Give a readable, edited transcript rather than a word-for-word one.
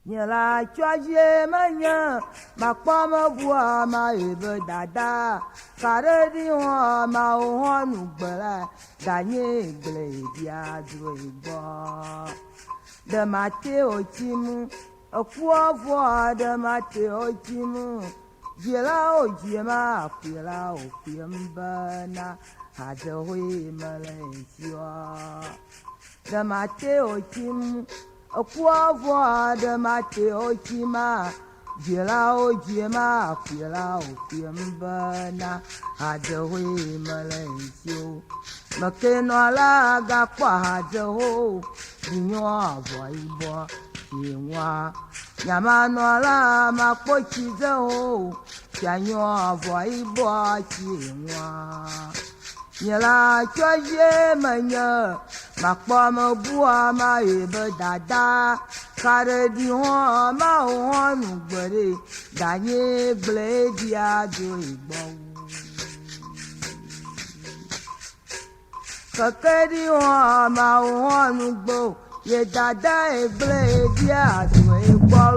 Nye la tsɔdzie menye makpɔ mebua maye be dada ka ɖe ɖi hɔ mawo hɔ nu gbe la danye gblẽ ɖia dzroe gbɔ. Ɖe mate o tsim ekua vɔa ɖe mate o tsim dzilawo dzima kpuilawo kpuiem bena hadzehoe mele tsiɔ. Ɖe mate o tsim ekua vɔa ɖe mate o tsima dzilawo dzima kpuilawo kpuiem bena hadzehoe mele tsiɔ. Mekenɔla gakpɔ hadzeho ɖinyɔ vɔ yibɔ tsinua. Nyamanɔla makpɔ tsidzeho tsianyɔ vɔ yibɔ tsinua. Nye la tsɔdzie menye makpɔ mebua maye be dada ka ɖe ɖi hɔ mawo hɔ nu gbe ɖe danye gblẽ ɖia dzoe gbɔ wu. Keke ɖi hɔ mawo hɔ nu gbe o ye dada ye gblẽ ɖia dzoe gbɔ lo.